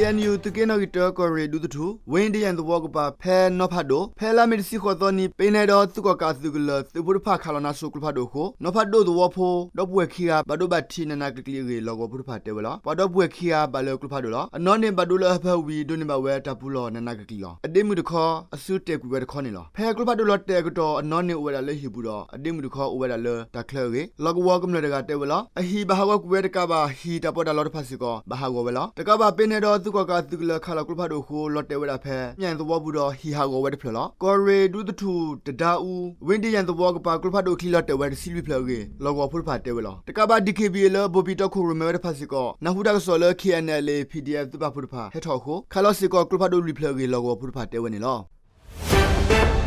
KNU သုးက့နီၣ်ဂံၢ်တၢ ကီၢ်ရ့ၣ်ဒူသထူၣ် ဝ့ၣ်ဒယၣ်သဝီကပၤ ဖဲနီၢ်ဖးဒိၣ် ဖဲလါမ့ၤတဆံဃိးသီနံၤ ပသ့ၣ်ညါဒီးသုးကီၣ်ကးအသုးကလၢၤ သုးဖိတဖၣ်ခးလီၤနါစိၤကျိဖးဒိၣ်အဃိ နီၢ်ဖးဒိၣ်သဝီဖိ ဒီပုၢ်ဝဲၢ်ခံဂၤ ဘၣ်ဒိဘၣ်ထံးနးနးကျံၤကျံၤအဂ့ၢ် လီၢ်ကဝီၤဖိတဖၣ်တဲဝဲလီၤ. ပှၤဒီပုၢ်ဝဲၢ်ခံဂၤဘၣ်လၢကျိဖးဒိၣ်လီၤ. အနီၣ်န့ၣ်ဘၣ်ဒိလၢအဟၢဖၢဝံၤ ဒိးန့ၢ်ဘၣ်ဝဲတၢ်ပူၤလီၢ်နးနးကျံၤကျံၤလီၤ. အဒ့မုၣ်တခီ အစုတဲာ်ကွံာ်ဝဲတခီန့ၣ်လီၤ. ဖဲကျိဖးဒိၣ်လီၤတဲာ်အကတီၢ် အနီၣ်န့ၣ်အိၣ်ဝဲဒၣ်လၢဟံၣ်ပူၤဒီး အဒ့မုၣ်တခီအိၣ်ဝဲဒၣ်လၢတၢ်ချၢအဂ့ၢ် လီၢ်ကဝီၤကမျၢၢ်တဂၤတဲဝဲလီၤ. အဟံၣ်ဘၣ်ဟးဂီၤကွံာ်ဝဲတကးဘၣ် ဟံၣ်တၢ်ပီးတၢ်လီတဖၣ်စ့ၢ်ကီး ဘၣ်ဟးဂီၤဝဲလီၤ. တကးဘၣ်ပသ့ၣ်ညါဒီးသုးကီၣ်ကးအသုးကလၢၤခးလီၤကျိဖးဒိၣ်အဃိ လီၤတဲာ်ဝဲဒၣ်ဖဲ ဒယၣ်သဝီပူၤဒီးဟံၣ်ဟးဂီၤဝဲတဖျၢၣ်လီၤ. ကီၢ်ရ့ၣ်ဒူသထူၣ် တဒါအူ ဝ့ၣ်ဒယၣ်သဝီကပၤကျိဖးဒိၣ်အချံလီၤတဲာ်ဝဲတဆံလွံၢ်ဖျၢၣ်အဂ့ၢ် လီၢ်ကဝီၤဖိတဖၣ်တဲဝဲလီၤ. တကးဘၣ် DKBA လၢဘိၣ်ဘံၣ်တီခိၣ်ရိၣ်မဲဝဲတဖၣ်စ့ၢ်ကီး နၢ်ဟူတၢ်ကစီၣ်လၢ KNLA PDF သုးပာ်ဖှိၣ်တဖၣ်ဟဲထီၣ်အဃိ ခးလီၤစ့ၢ်ကီးကျိဖးဒိၣ်လွံၢ်ဖျၢၣ်အဂ့ၢ် လီၢ်ကဝီၤဖိတဖၣ်တဲဝဲန့ၣ်လီၤ.